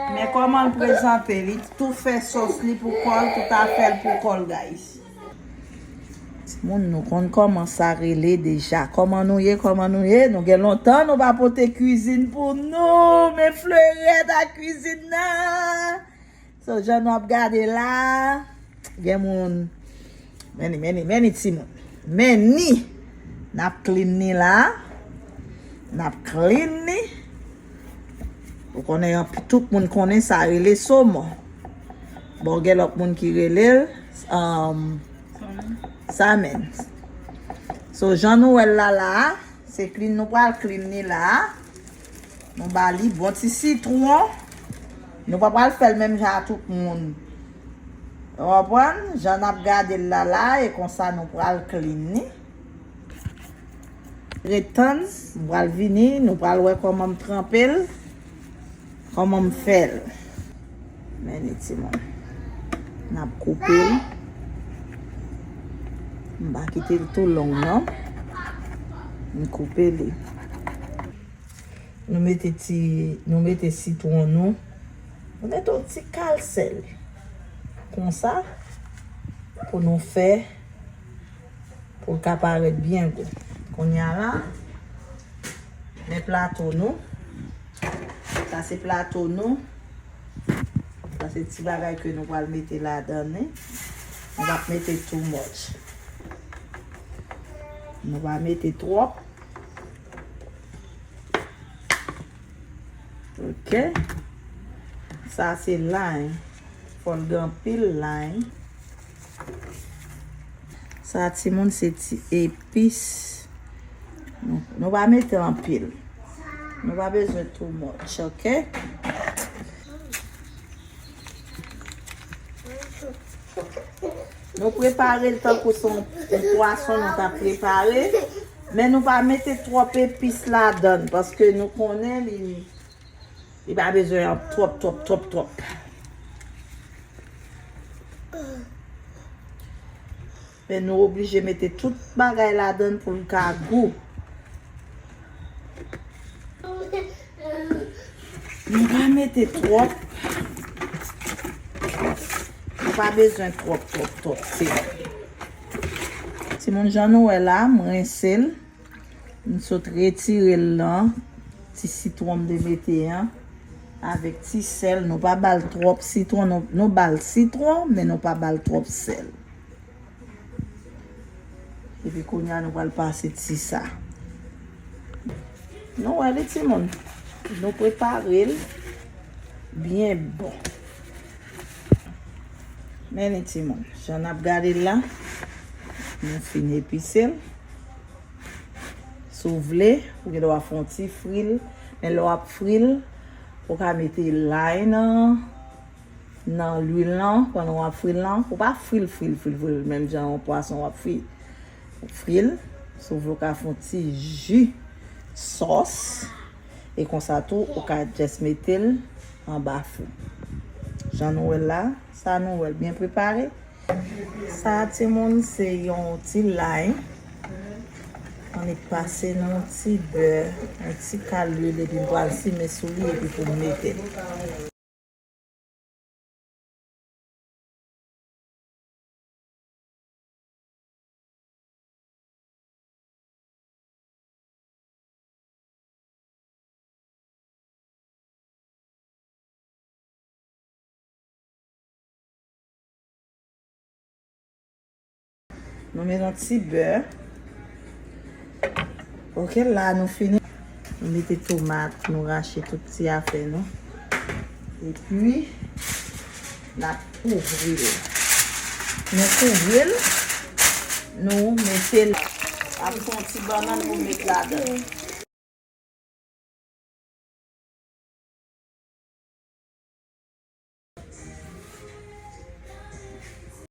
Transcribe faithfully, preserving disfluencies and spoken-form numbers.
Men kòman l prezante, li tou fè sòs li pou kò l, tout afè l pou kò l, guys. Timoun, nou konn kòman sa rele deja. Kòman nou ye, kòman nou ye? Nou gen lontan nou pa pote kwizin pou nou. Men fleurèt ak kwizin nan. So, jan nou ap gade la, gen moun, men ni, men ni, men ni timoun. Men ni, n ap clean ni la. N ap clean ni. Ou konnen, anp-, tout moun konnen sa rele somon. Bon, gen lòt moun ki rele l, um, salmon. So, jan nou wè l la, la, se clean, nou pral clean ni la. Nou ba li bon ti sitwon. Nou pa pral fè l menm jan a tout moun. Ou konprann? Jan n ap gade l la, la, e konsa nou pral clean ni. Ret tann, m pral vini, nou pral wè kòman m tranpe l, kòman m fè l. Men ni timoun. N ap koupe l. M pa kite l tou long non. M koupe li. Nou mete ti, nou mete sitwon nou. Nou mete yon ti kal sèl. Konsa, pou nou fè, pou l ka parèt byen gou. Kounye a la, men plato nou. Sa se plato nou. Sa se ti bagay ke nou pral mete ladan li. Nou p ap mete too much. Nou pa mete twòp. Ok. Sa se lay. Fò l gen anpil lay. Sa, timoun, se ti epis. Nou, nou pa mete anpil. Nou pa bezwen too much, ok? Nou prepare l tankou se yon, yon pwason nou ta prepare, men nou pa mete twòp epis ladan l, paske nou konnen li, li pa bezwen twòp, twòp, twòp, twòp. Men nou oblije mete tout bagay ladan l pou l ka gou. Nou pa mete twòp. Nou pa bezwen twòp, twòp, twòp. Se timoun, jan nou wè la, m rense l. M sot retire l lan ti sitwon m te mete an. Avèk ti sèl, nou pa ba l twòp sitwon, nou, nou ba l sitwon, men nou pa ba l twòp sèl. Epi kounye a nou pral pase ti sa. Nou wè li timoun. Nou prepare l byen bon. Men li timoun. Jan n ap gade l la, nou fin epise l. Si w vle, ou gen dwa fè yon ti fri l. Men lè w ap fri l, ou ka mete lay nan nan lwil lan, pandan w ap fri l lan, ou pa fri l, fri l, fri l, fri l, menm jan yon pwason w ap fri. Ou fri l, si w vle w ka fè yon ti ji sòs, e konsa tou, ou ka just mete l anba fou. Jan nou wè l la, sa nou wè l byen prepare. Sa, timoun, se yon ti lay. Annik pase nan yon ti bè, yon ti kal lwil, epi m pral simen sou li, epi pou m mete l. Nou met yon ti bè. Ok, la nou fini. Nou mete tomat, nou rache tout ti afè nou. Epi, n ap kouvri l. Nou kouvri l, nou mete l. Ap fè yon ti bannann pou met ladan.